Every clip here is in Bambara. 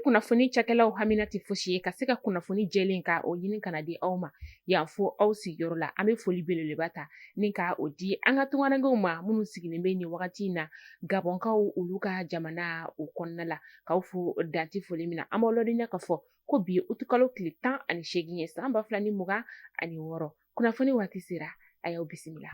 Kunnafoni cakɛlaw hamina tɛ fosi ye ka se ka kunnafoni jɛlen ka o ɲini ka na di aw ma yan fo aw sigiyɔrɔ la. An bɛ foli belebeleba ta ni ka o di an ka tungarankew ma minnu sigilen bɛ nin wagati in na Gabɔnkaw olu ka jamana o kɔnɔna la, k'aw fo dan tɛ foli min na. An b'aw ladɔnniya k'a fɔ ko bi ye utukalo tile 18 ye san 2026. Kunnafoni waati sera, a y'aw bisimila.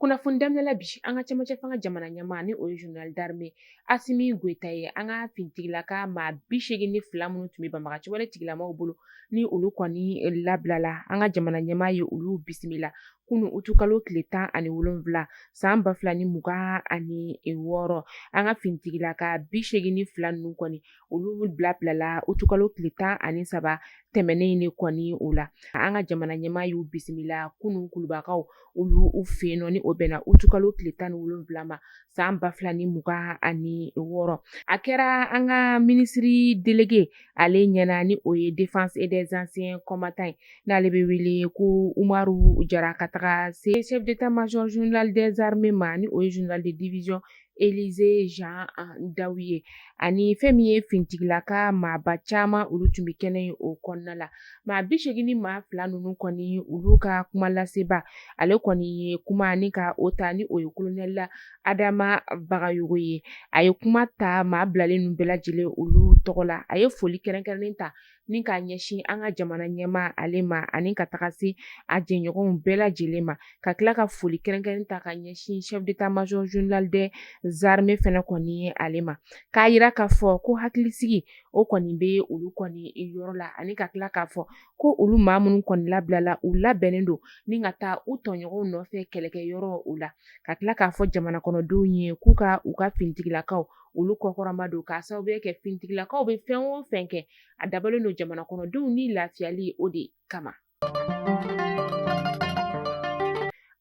Kunnafoni daminɛ la bi, an ka cɛmancɛ fanga jamana ɲɛmaa ni o ye général d'armée Asimi Goyita ye, an ka finitigilaka maa 82 minnu tun bɛ banbagaciwale tigilamaw bolo ni olu kɔni labilala, an ka jamana ɲɛmaa ye olu bisimila kunu utukalo tile 17 san 2026. An ka finitigilaka 82 ninnu kɔni olu bilabilala utukalo tile 13 tɛmɛnen in kɔni o la. An ka jamana ɲɛmaa y'u bisimila kunu kulubakaw olu fɛ yen nɔ ni o bɛnna utukalo tile 17 ma san 2026. A kɛra an ka minisiri délégué ale ɲɛna ni o ye défense et des anciens combattants ye, n'ale bɛ wele ko Umaru Jara, ka taga se chef d'état-major général des armées ma ni o ye général de division Élisée Jean Ndaw ye, ani fɛn min ye finitigilaka maaba caman olu tun bɛ kɛnɛ ye o kɔnɔna la. Maa 82 ninnu kɔni olu ka kuma laseba ale kɔni ye kuma ni ka o ta ni o ye colonel Adama Bagayogo ye. A ye kuma ta maa bilalen ninnu bɛɛ lajɛlen olu tɔgɔ la. A ye foli kɛrɛnkɛrɛnnen ta ni k'a ɲɛsin an ka jamana ɲɛmaa ale ma ani ka taga se a jɛɲɔgɔnw bɛɛ lajɛlen ma, ka tila ka foli kɛrɛnkɛrɛn ta ka ɲɛsin chef d'état-major général des armées fɛnɛ kɔni ye ale ma, k'a yira k'a fɔ ko hakilisigi o kɔni bɛ olu kɔni yɔrɔ la, ani ka tila k'a fɔ ko olu maa minnu kɔni labilala u labɛnnen don ni ka taa u tɔɲɔgɔnw nɔfɛ kɛlɛkɛyɔrɔ o la, ka tila k'a fɔ jamana kɔnɔdenw ye k'u ka u ka finitigilakaw olu kɔkɔrɔma don, k'a sababuya kɛ finitigilakaw bɛ fɛn o fɛn kɛ a dabɔlen don jamana kɔnɔdenw ni lafiyali o de kama.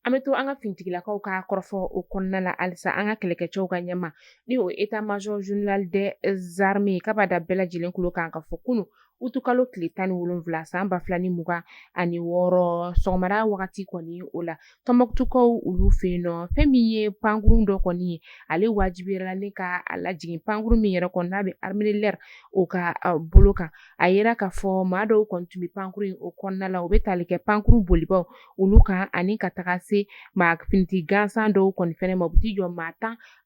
An bɛ to an ka finitigilakaw ka kɔrɔfɔ o kɔnɔna la halisa. An ka kɛlɛkɛcɛw ka ɲɛmaa ni o état-major général des armées k'a b'a da bɛɛ lajɛlen tulo kan k'a fɔ kunu utukalo tile 17 san 2026 sɔgɔmada wagati kɔni o la, Tɔnbɔkutukaw olu fɛ yen nɔ, fɛn min ye pankurun dɔ kɔni ye, ale wajibiyara ni ka a lajigin. Pankurun min yɛrɛ kɔni n'a bɛ armée de l'air o ka bolo kan, a yera k'a fɔ maa dɔw kɔni tun bɛ pankurun in o kɔnɔna la, u bɛ tali kɛ pankurun bolibaw olu kan ani ka taga se maa finitigi gansan dɔw kɔni fɛnɛ ma. U bɛ t'i jɔ maa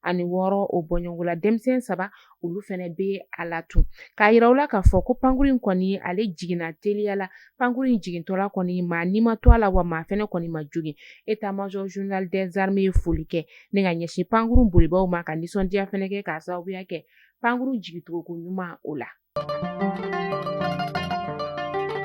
16 o bɔɲɔgɔnko la, denmisɛn 3 olu fɛnɛ bɛ a la tun. K'a yira u la k'a fɔ ko pankurun in kɔni ale jiginna teliya la. Pankurun in jigintɔla kɔni maa ni ma to a la, wa maa fɛnɛ kɔni ma jogin. État-major général des armées ye foli kɛ ni ka ɲɛsin pankurun bolibaw ma, ka nisɔndiya fɛnɛ kɛ k'a sababuya kɛ pankurun jigincogo ɲuman o la.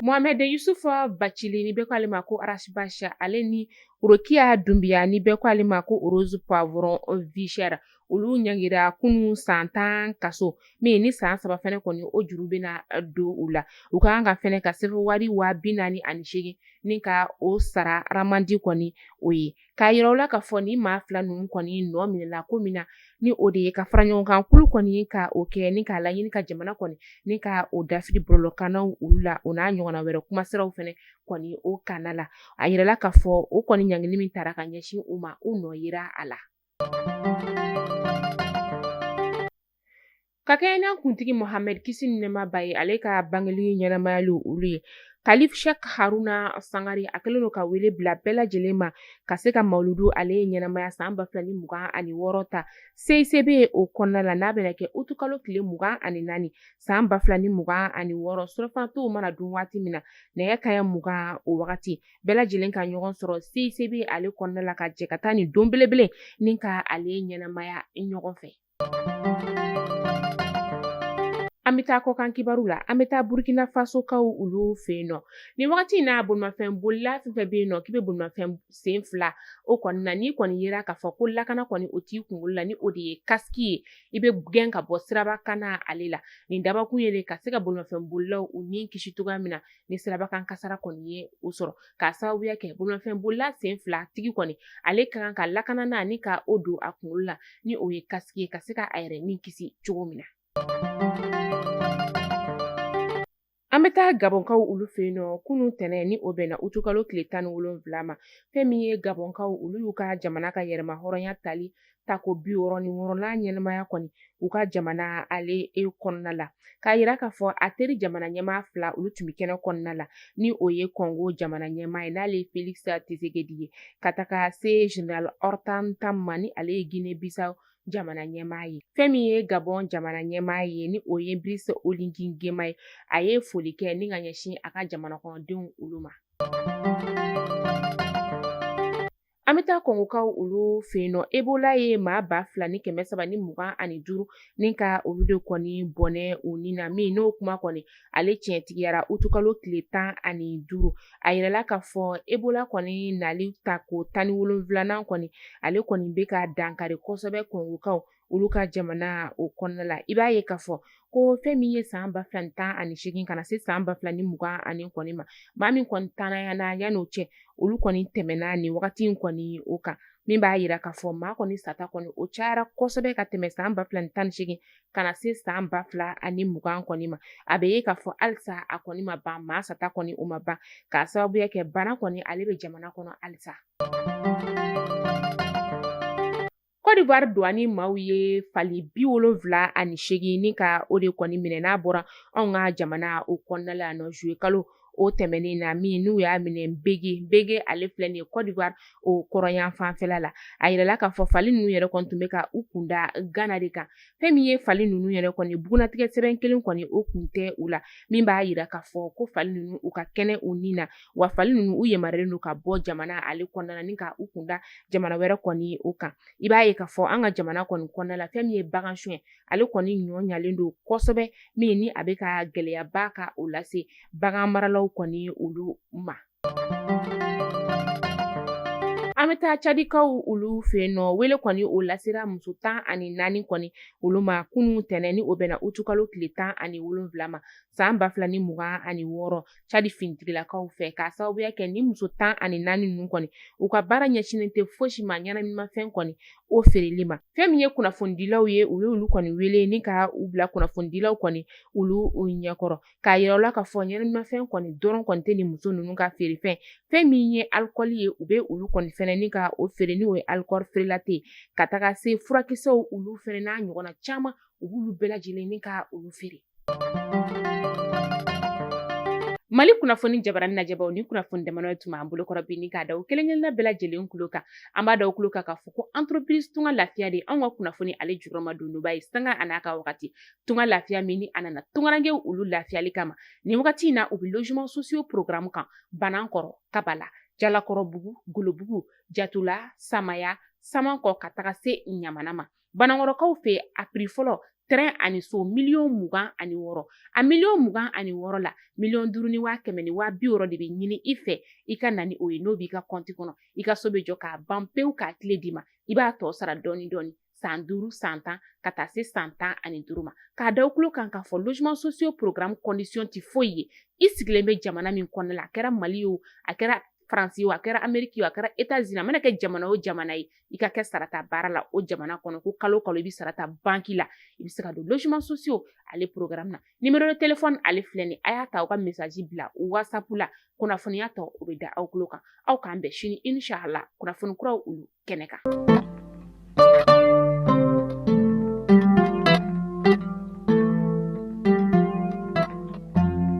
Mohamed Yusuf Bacili ni bɛɛ ko ale ma ko Ras Bath, ale ni Rokiya Dunbiya ni bɛɛ ko ale ma ko Rose Poivron Vie Chère, olu ɲangira kunun san 10 kaso min ni san 3 fɛnɛ kɔni o juru bɛna don u la. U ka kan ka fɛnɛ ka sefa wari 48,000 ni ka o sara aramandi kɔni o ye. K'a yira u la k'a fɔ ni maa fila ninnu kɔni nɔ minɛla ko min na, ni o de ye ka fara ɲɔgɔn kan kulu kɔni ka o kɛ ni k'a laɲini ka jamana kɔni ni ka o dafiri bɔlɔlɔkannaw olu la, o n'a ɲɔgɔnna wɛrɛ kumasiraw fɛnɛ kɔni o kana la. A yirala k'a fɔ o kɔni ɲangili min tara ka ɲɛsin u ma, u nɔ yera a la. Ka kɛɲɛ n'an kuntigi Mohamɛd kisi ni nɛɛma b'a ye, ale ka bangeli ɲɛnamayali olu ye, Kalif Sheikh Haruna Sangare a kɛlen don ka wele bila bɛɛ lajɛlen ma ka se ka mawuludu ale ye ɲɛnamaya san 2026 ta CICB o kɔnɔna la, n'a bɛna kɛ utukalo tile 24 san 2026, surɔfanatow mana dun waati min na, nɛgɛ kanɲɛ 20 o wagati, bɛɛ lajɛlen ka ɲɔgɔn sɔrɔ CICB ale kɔnɔna la ka jɛ ka taa nin don belebele ni ka ale ɲɛnamaya ɲɔgɔn fɛ. An bɛ taa kɔkan kibaru la. An bɛ taa Burkina Fasokaw olu fɛ yen nɔ. Nin wagati in na, bolimafɛn bolila fɛn fɛn bɛ yen nɔ k'i bɛ bolimafɛn sen fila o kɔni na, n'i kɔni yera k'a fɔ ko lakana kɔni o t'i kunkolo la, ni o de ye kasiki ye, i bɛ gɛn ka bɔ siraba kan ale la. Nin dabakun ye de ka se ka bolimafɛn bolilaw u ni kisi cogoya min na ni sirabakan kasara kɔni ye o sɔrɔ, k'a sababuya kɛ bolimafɛn bolila sen fila tigi kɔni ale ka kan ka lakana na ni ka o don a kunkolo la, ni o ye kasiki ye, ka se ka a yɛrɛ ni kisi cogo min na. An An bɛ taa Gabɔnkaw olu fɛ yen nɔ kunun tɛnɛn ni o bɛnna utukalo tile 17 ma. Fɛn min ye Gabɔnkaw olu y'u ka jamana ka yɛrɛma hɔrɔnya tali tako 66nan ɲɛnamaya kɔni u ka jamana ale e kɔnɔna la, k'a yira k'a fɔ a teri jamana ɲɛmaa fila olu tun bɛ kɛnɛ kɔnɔna la, ni o ye Kɔngo jamana ɲɛmaa ye n'ale ye Felix Tshisekedi ye, ka taga se Général Horta N'Tam ma ni ale ye Guinée Bissau jamana ɲɛmaa ye. Fɛn min ye Gabɔn jamana ɲɛmaa ye ni o ye Brice Oligui Nguema ye, a ye foli kɛ ni ka ɲɛsin a ka jamana kɔnɔdenw olu ma. An bɛ taa Kɔngokaw olu fɛ yen nɔ. Ebola ye maa 2325 ni ka olu de kɔni bɔnɛ u ni na, min n'o kuma kɔni ale tiɲɛtigiyara utukalo tile 15. A yirala k'a fɔ Ebola kɔni nali tako 17nan kɔni ale kɔni bɛ ka dankari kosɛbɛ Kɔngokaw olu ka jamana o kɔnɔna la. I b'a ye k'a fɔ ko fɛn min ye san 2018 ka na se san 2020 kɔni ma, maa min kɔni tanayana yan'o cɛ olu kɔni tɛmɛna nin wagati in kɔni o kan, min b'a yira k'a fɔ maa kɔni sata kɔni o cayara kosɛbɛ ka tɛmɛ san 2018 ka na se san 2020 kɔni ma. A bɛ ye k'a fɔ halisa a kɔni ma ban, maa sata kɔni o ma ban, k'a sababuya kɛ bana kɔni ale bɛ jamana kɔnɔ halisa. Côte d'Ivoire douane maaw ye fali 78 ni ka o de kɔni minɛ n'a bɔra anw ka jamana o kɔnɔna la yan nɔ juillet kalo o tɛmɛnen na, min n'u y'a minɛ Bégué. Bégué ale filɛ nin ye Côte d'Ivoire o kɔrɔyan fanfɛla la. A yirala k'a fɔ fali ninnu yɛrɛ kɔni tun bɛ ka u kunda Gana de kan. Fɛn min ye fali ninnu yɛrɛ kɔni bugunnatigɛ sɛbɛn kelen kɔni o kun tɛ u la, min b'a yira k'a fɔ ko fali ninnu u ka kɛnɛ u ni na, wa fali ninnu u yamaruyalen don ka bɔ jamana ale kɔnɔna na ni ka u kunda jamana wɛrɛ kɔni o kan. I b'a ye k'a fɔ an ka jamana kɔni kɔnɔna la, fɛn min ye bagan suɲɛ ale kɔni ɲɔ ɲalen don kosɛbɛ, min ni a bɛ ka gɛlɛyaba ka o lase bagan maralaw kɔni olu ma. An bɛ taa Cadikaw olu fɛ yen nɔ. Wele kɔni o lasera muso 14 kɔni olu ma kunun tɛnɛn ni o bɛnna utukalo tile 17 ma san 2026 Cadi finitigilakaw fɛ, k'a sababuya kɛ ni muso 14 ninnu kɔni u ka baara ɲɛsinnen tɛ fosi ma ɲɛnaminimafɛn kɔni o feereli ma. Fɛn min ye kunnafonidilaw ye, u ye olu kɔni wele ni ka u bila kunnafonidilaw kɔni olu ɲɛkɔrɔ, k'a yira u la k'a fɔ ɲɛnaminimafɛn kɔni dɔrɔn kɔni tɛ nin muso ninnu ka feerefɛn. Fɛn min ye alikɔli ye, u bɛ olu kɔni fɛnɛ ni ka o feere ni o ye alikɔli feerela tɛ, ka taga se furakisɛw olu fɛnɛ n'a ɲɔgɔnna caman, u b'olu bɛɛ lajɛlen ni ka olu feere. Mali kunnafoni jabarani lajɛbaw, ni kunnafoni damadɔ tun b'an bolokɔrɔ bi ni k'a da u kelen kelenna bɛɛ lajɛlen tulo kan. An b'a da u tulo kan k'a fɔ ko entreprise Tunga Lafiya de anw ka kunnafoni ale jukɔrɔma dondoba ye sanga a n'a ka wagati. Tunga Lafiya min ni a nana tungarankew olu lafiyali kama, nin wagati in na u bɛ logement sociaux programme kan Banankɔrɔ, Kabala, Jalakɔrɔbugu, Golobugu, Jatula, Samaya, Samankɔ ka taga se Ɲamana ma. Banankɔrɔkaw fɛ, a prix fɔlɔ terrain ani so miliyɔn 26. A miliyɔn 26 la, 5,160,000 de bɛ ɲini i fɛ i ka na ni o ye. N'o b'i ka kɔnti kɔnɔ, i ka so bɛ jɔ k'a ban pewu k'a tile d'i ma. I b'a tɔ sara dɔɔni dɔɔni san 5, san 10, ka taa se san 15 ma. K'a da tulo kan k'a fɔ logement sociaux programme condition tɛ foyi ye. I sigilen bɛ jamana min kɔnɔna la, a kɛra Mali ye o, a kɛra Faransi o, a kɛra Ameriki o, a kɛra États-Unis, a mana kɛ jamana o jamana ye, i ka kɛ sarata baara la o jamana kɔnɔ, ko kalo kalo i bɛ sarata banki la, i bɛ se ka don logement sociaux ale programme na. Numéro de téléphone ale filɛ nin, a y'a ta aw ka message bila WhatsApp la, kunnafoniya tɔ o bɛ da aw tulo kan. Aw k'an bɛn sini inshallah kunnafoni kuraw olu kɛnɛ kan.